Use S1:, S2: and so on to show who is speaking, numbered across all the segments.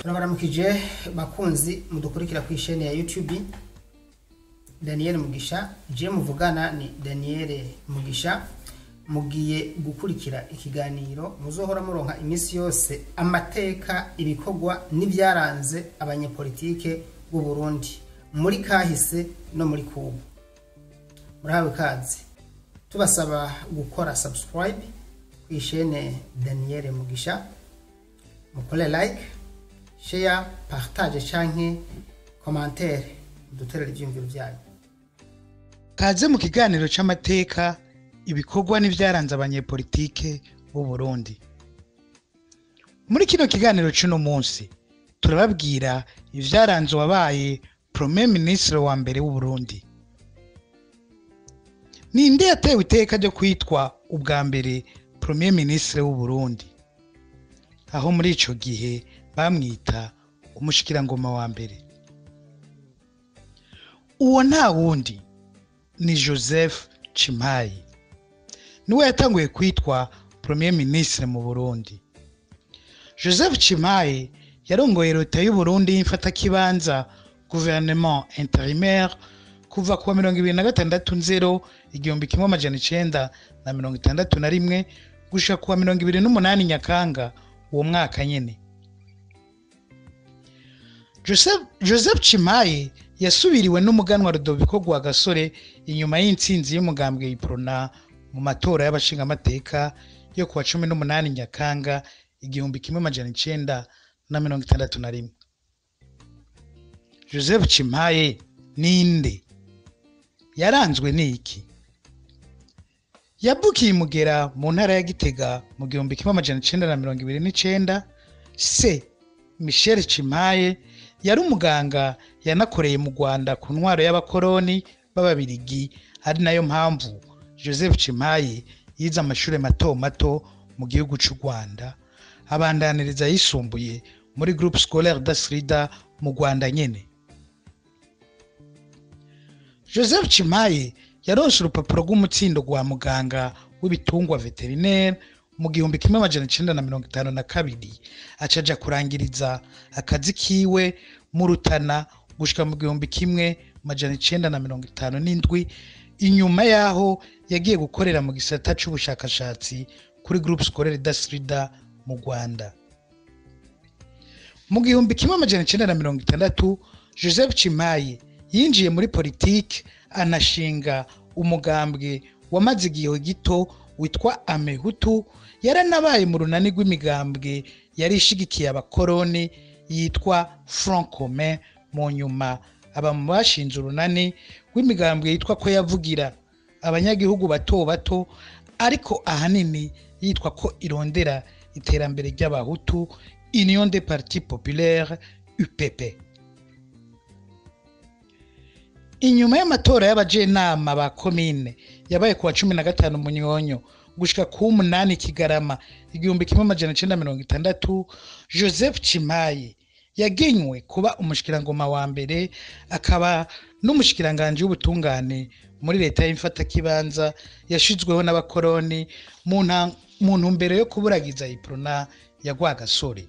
S1: Turabaramukije bakunzi mudukurikira ku isheni ya YouTube Daniel Mugisha. Je muvugana ni Daniel Mugisha. Mugiye gukurikira ikiganiro muzohora muronka iminsi yose amateka, ibikorwa n'ibyaranze abanyepolitike b'u Burundi muri kahise no muri kubu. Murahawe kazi, tubasaba gukora subscribe ku ishene Daniel Mugisha, mukore like, share, partage canke commentaire, duterere ivyiyumviro vyanyu.
S2: Kaze mu kiganiro c'amateka, ibikorwa n'ivyaranze abanyepolitike b'u Burundi. Muri kino kiganiro c'uno munsi turababwira ivyaranze uwabaye Premier Ministre wa mbere w'u Burundi. Ninde yatewe iteka ryo kwitwa ubwa mbere Premier Ministre w'u Burundi, aho muri ico gihe bamwita umushikirangoma wa mbere? Uwo nta wundi ni Joseph Cimpaye. Niwe yatanguye kwitwa Premier Ministre mu Burundi. Joseph Cimpaye yarongoye leta y'u Burundi y'imfatakibanza, gouvernement intérimaire, kuva kuwa 26 nzero 1961 gushika kuwa 28 Nyakanga uwo mwaka nyene. Joseph Cimpaye yasubiriwe n'umuganwa Rudoviko Rwagasore inyuma y'intsinzi y'umugambwe Iprona mu matora y'abashingamateka yo kuwa 18 Nyakanga 1961. Joseph Cimpaye ninde? Yaranzwe n'iki? Yavukiye Mugera mu ntara ya Gitega mu 1929. Se Michel Cimpaye yari umuganga, yanakoreye mu Rwanda ku ntwaro y'abakoroni b'Ababirigi, ari nayo mpamvu Joseph Cimpaye yize amashure mato mato mu gihugu c'u Rwanda, abandaniriza yisumbuye muri Groupe Scolaire d'Astrida mu Rwanda nyene. Joseph Cimpaye yaronse urupapuro rw'umutsindo rwa muganga w'ibitungwa, vétérinaire, mu 1952, acaja kurangiriza akazi kiwe mu Rutana gushika mu 1957. Inyuma yaho yagiye gukorera mu gisata c'ubushakashatsi kuri Groupe Scolaire d'Astrida mu Rwanda. Mu 1960 Joseph Cimpaye yinjiye muri politike, anashinga umugambwe wamaze igihe gito witwa Amehutu. Yaranabaye mu runani rw'imigambwe yari ishigikiye abakoroni yitwa Front Commun. Mu nyuma aba mu bashinze urunani rw'imigambwe yitwa ko yavugira abanyagihugu bato bato, ariko ahanini yitwa ko irondera iterambere ry'Abahutu, Union des Partis Populaires, UPP. Inyuma y'amatora y'abajenama ba komine yabaye kuwa 15 Munyonyo gushika ku 8 Kigarama 1960, Joseph Cimpaye yagenywe kuba umushikirangoma wa mbere, akaba n'umushikiranganje w'ubutungane muri leta y'imfatakibanza yashizweho n'abakoroni mu ntumbero yo kuburagiza Iprona ya Rwagasore.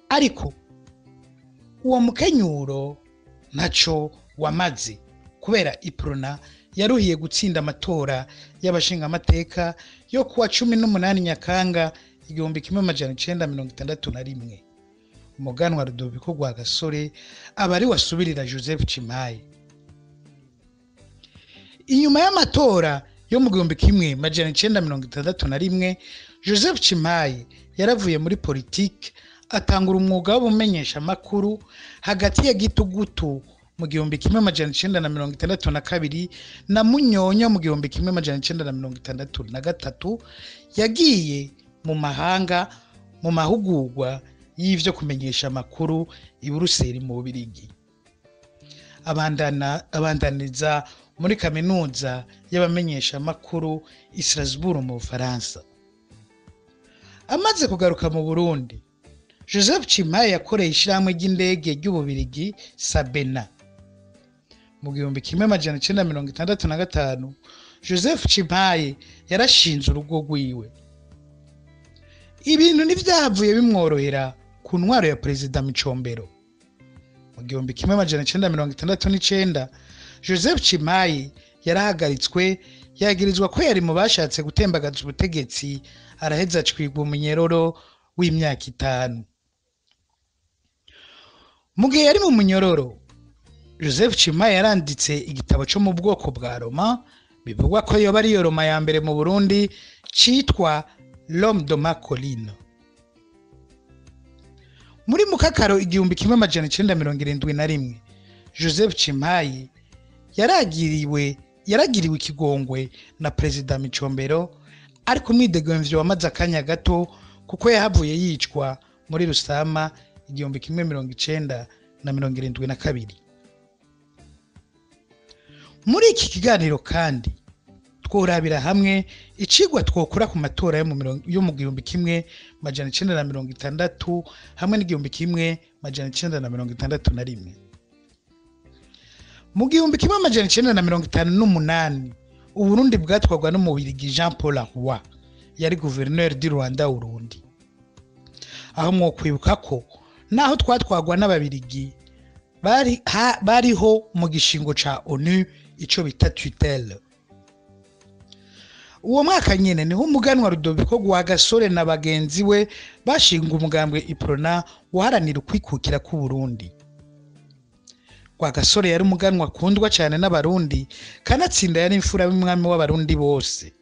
S2: Ariko uwo mukenyuro ntaco wamaze, kubera Iprona yaruhiye gutsinda amatora y'abashingamateka yo kuwa 18 Nyakanga 1961. Umuganwa Rudoviko Rwagasore aba ari wasubirira Joseph Cimpaye. Inyuma y'amatora yo mu 1961, Joseph Cimpaye yaravuye muri politike, atangura umwuga w'ubumenyeshamakuru. Hagati ya Gitugutu mu 1962 na Munyonyo mu 1963 yagiye mu mahanga mu mahugurwa y'ivyo kumenyesha amakuru i Buruseli mu Bubirigi, abandaniza muri kaminuza y'abamenyeshamakuru i Strasbourg mu Bufaransa. Amaze kugaruka mu Burundi, Joseph Cimpaye yakoreye ishirahamwe ry'indege ry'Ububirigi, Sabena. Mu 1965 Joseph Cimpaye yarashinze urugo rwiwe. Ibintu ntivyahavuye bimworohera. ku ntwaro ya Perezida Micombero. Mu 1969 Joseph Cimayi yarahagaritswe, yagirizwa ko yari mu bashatse gutembagaza ubutegetsi, araheza acwirwa umunyororo w'imyaka 5. Mu gihe yari mu munyororo, Joseph Cimayi yaranditse igitabo cyo mu bwoko bwa roman, bivugwa ko yoba ariyo roman ya mbere mu Burundi, citwa L'Homme de ma colline. Muri Mukakaro 1971 Joseph Cimayi yaragiriwe ikigongwe na Perezida Micombero, ariko umwidegemvyo wamaze akanya gato kuko yahavuye yicwa muri Rusama 1972. Muri iki kiganiro kandi tworabira hamwe icigwa twokura ku matora yo mu 1960 hamwe n'1961. Mu 1958 Uburundi bwatwarwa n'umubirigi Jean Paul Roy, yari gouverneur du Rwanda Urundi. Aho mwokwibuka ko naho twatwarwa n'ababirigi bariho mu gishingo ca ONU ico bita tutelle. Uwo mwaka nyene niho umuganwa Rudoviko Rwagasore na bagenzi we bashinga umugambwe Iprona waharanira ukwikukira ku Burundi. Rwagasore yari umuganwa akundwa cyane n'abarundi, kanatsinda yari imfura y'umwami w'abarundi bose.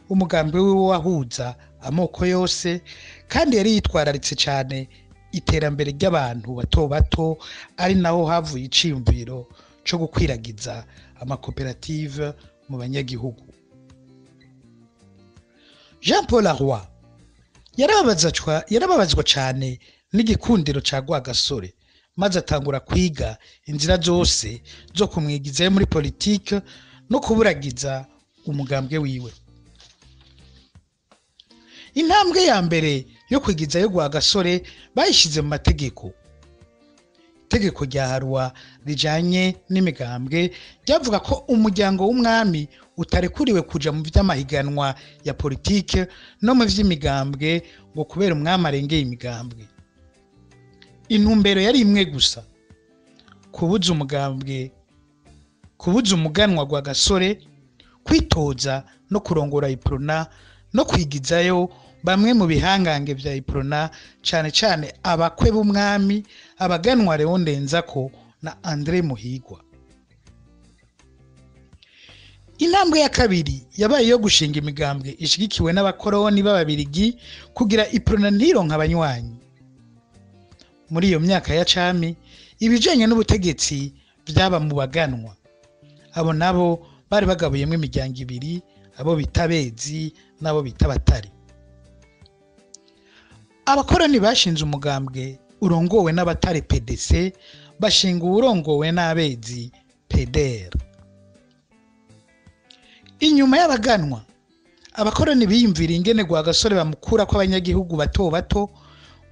S2: Umugambwe wiwe wahuza amoko yose, kandi yari yitwararitse cyane iterambere ry'abantu bato bato, ari naho havuye iciyumviro co gukwiragiza amakoperative mu banyagihugu. Jean Paul Roy yarababazwa cyane n'igikundiro ca Rwagasore, maze atangura kwiga inzira zose zo kumwigizayo muri politike no kuburagiza umugambwe wiwe. Intambwe ya mbere yo kwigizayo Rwagasore bayishize mu mategeko. Itegeko rya Harwa rijanye n'imigambwe ryavuga ko umuryango w'umwami utarekuriwe kuja mu vy'amahiganwa ya politike no mu vy'imigambwe, ngo kubera umwami arengeye imigambwe. Intumbero yari imwe gusa, kubuza umugambwe, kubuza umuganwa Rwagasore kwitoza no kurongora Iprona no kwigizayo bamwe mu bihangange vya Iprona, cane cane abakwe b'umwami, abaganwa Leon Ndenzako na Andre Muhigwa. Intambwe ya kabiri yabaye yo gushinga imigambwe ishigikiwe n'abakoroni b'ababirigi kugira Iprona ntironke abanywanyi. Muri iyo myaka ya cami ibijanye n'ubutegetsi vyaba mu baganwa. Abo nabo bari bagabuyemwo imiryango ibiri, abo bita Bezi n'abo bita Batari. Abakoroni bashinze umugambwe urongowe n'abatari PDC, bashinga uwurongowe n'abezi PDR. Inyuma y'abaganwa, abakoroni biyumvira ingene Rwagasore bamukura ko abanyagihugu bato bato,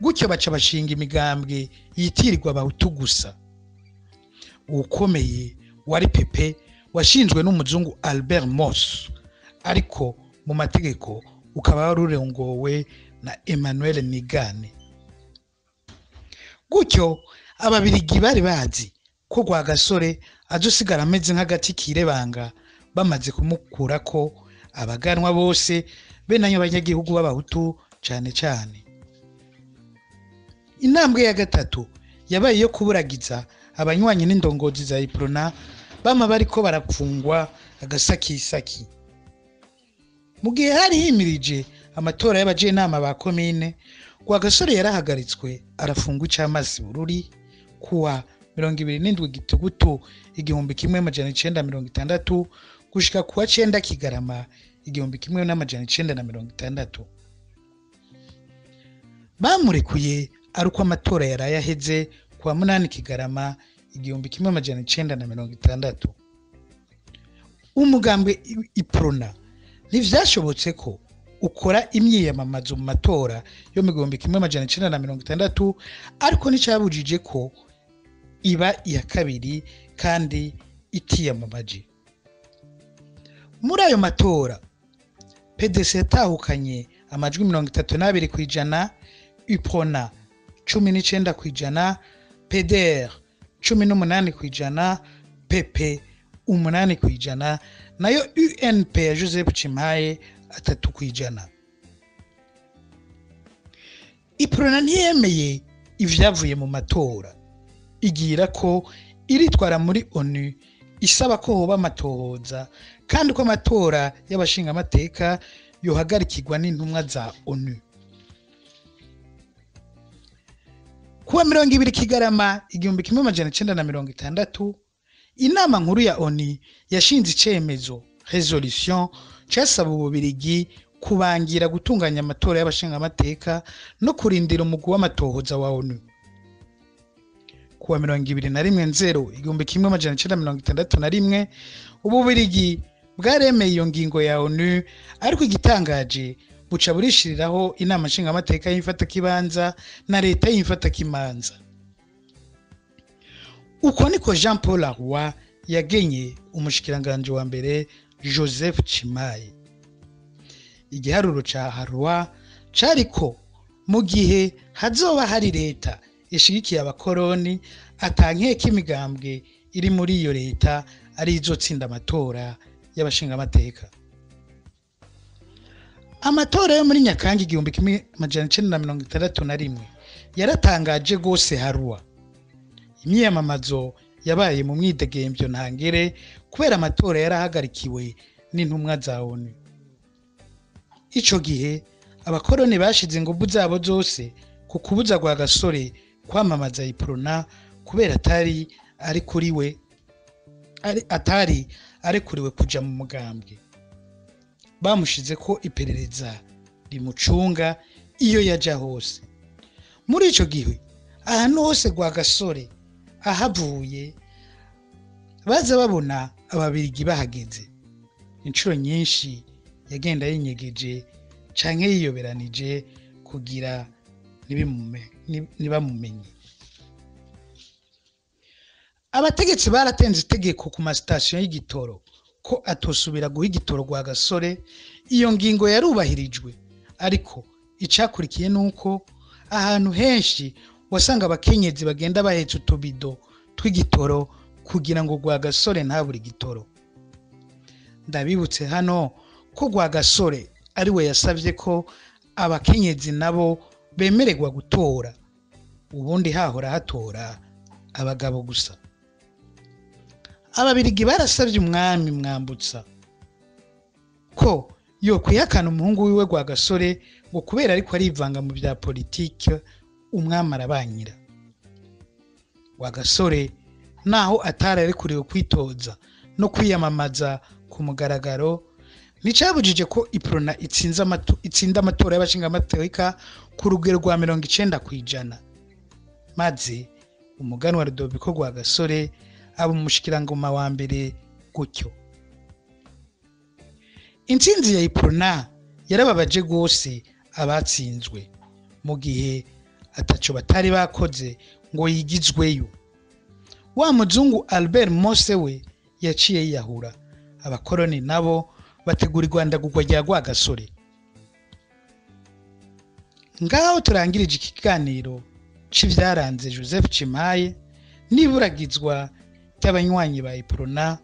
S2: gutyo baca bashinga imigambwe yitirirwa abahutu gusa. Uwukomeye wari Pepe washinzwe n'umuzungu Albert Moss, ariko mu mategeko ukaba warurongowe na Emmanuel Nigane. Gutyo ababirigi bari bazi ko Rwagasore azosigara ameze nk'agati kirebanga bamaze kumukurako abaganwa bose be nayo abanyagihugu b'abahutu cane cane. Intambwe ya gatatu yabaye yo kuburagiza abanywanyi n'indongozi za Iprona bama bariko barapfungwa agasakisaki. Mu gihe hari himirije amatora y'abajenama ba komine, Rwagasore yarahagaritswe arafungwa icamasi Bururi kuwa 27 Gitugutu 1960 gushika kuwa 9 Kigarama 1960. Bamurekuye ari uko amatora yaraye aheze kuwa 8 Kigarama 1960. Umugambwe Iprona ntivyashobotse ko ukora imyiyamamazo mu matora yo mu 1960, ariko nticabujije ko iba iya kabiri kandi itiyamamaje. Muri ayo matora PDC yatahukanye amajwi 32%, Uprona 19%, PDR 18%, PP 8%, nayo UNP ya Joseph Chimaye 3%. Iprona ntiyemeye ivyavuye mu matora, igira ko iritwara muri ONU isaba ko hoba amatohoza kandi ko amatora y'abashingamateka yohagarikirwa n'intumwa za ONU. Kuwa 20 Kigarama 1960, inama nkuru ya ONU yashinze icemezo resolution casaba Ububirigi kubangira gutunganya amatora y'abashingamateka no kurindira umugwi w'amatohoza wa ONU. Kuwa 21 Nzero 1961, Ububirigi bwaremeye iyo ngingo ya ONU, ariko igitangaje buca burishiriraho inama nshingamateka y'imfatakibanza na leta y'imfatakimanza. Uko niko Jean Paul Harroy yagenye umushikiranganje wa mbere Joseph Chimaye. Igiharuro ca Harroy cariko mu gihe hazoba hari leta ishigikiye abakoroni atankeka imigambwe iri muri iyo leta ari izotsinda amatora y'abashingamateka. Amatora yo muri Nyakanga 1961 yaratangaje gose Harroy. Imyiyamamazo yabaye mu myidegemvyo ntangere kubera amatora yarahagarikiwe n'intumwa za ONU. Ico gihe abakoroni bashize inguvu zabo zose ku kubuza Rwagasore kwamamaza Iprona kubera atari atari arekuriwe kuja mu mugambwe. Bamushize ko iperereza rimucunga iyo yaja hose. Muri ico gihe ahantu hose Rwagasore ahavuye baza babona Ababirigi bahageze. Inshuro nyinshi yagenda yinyegeje canke yiyoberanije kugira ntibamumenye. Abategetsi baratenze itegeko ku masitasiyo y'igitoro ko atosubira guha igitoro Rwagasore. Iyo ngingo yarubahirijwe, ariko icakurikiye nuko ahantu henshi wasanga abakenyezi bagenda bahetse utubido tw'igitoro kugira ngo Rwagasore ntabure igitoro. Ndabibutse hano ko Rwagasore ari we yasavye ko abakenyezi nabo bemererwa gutora, ubundi hahora hatora abagabo gusa. Ababirigi barasavye umwami Mwambutsa ko yo kwihakana umuhungu wiwe Rwagasore ngo kubera ariko arivanga mu bya politike, umwami arabanyira. Rwagasore naho atari arekuriwe kwitoza no kwiyamamaza ku mugaragaro, nticabujije ko Iprona itsinda amatora y'abashingamateka ku rugero rwa 90%. Maze umuganwa Rudoviko Rwagasore aba umushikirangoma wa mbere gutyo. Intsinzi ya Iprona yarababaje gose abatsinzwe mu gihe ataco batari bakoze ngo yigizweyo. Wa muzungu Albert Mose we yaciye yiyahura, abakoroni nabo bategura igwandagurwa rya Rwagasore. Ngaho turangirije ikiganiro c'ivyaranze Joseph Chimaye n'iburagizwa ry'abanywanyi ba Iprona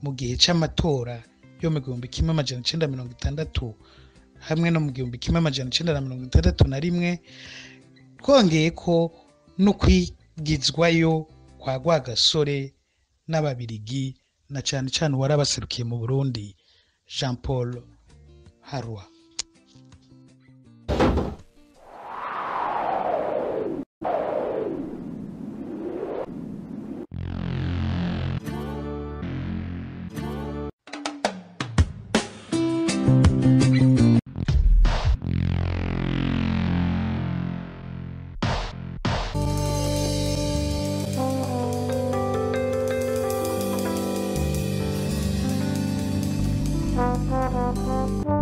S2: mu gihe c'amatora yo mu 1960 hamwe no mu 1961, twongeye ko no kwigizwayo kwa Rwagasore n'Ababirigi na cane cane uwarabaserukiye mu Burundi Jean Paul Harroy.
S3: Thank you.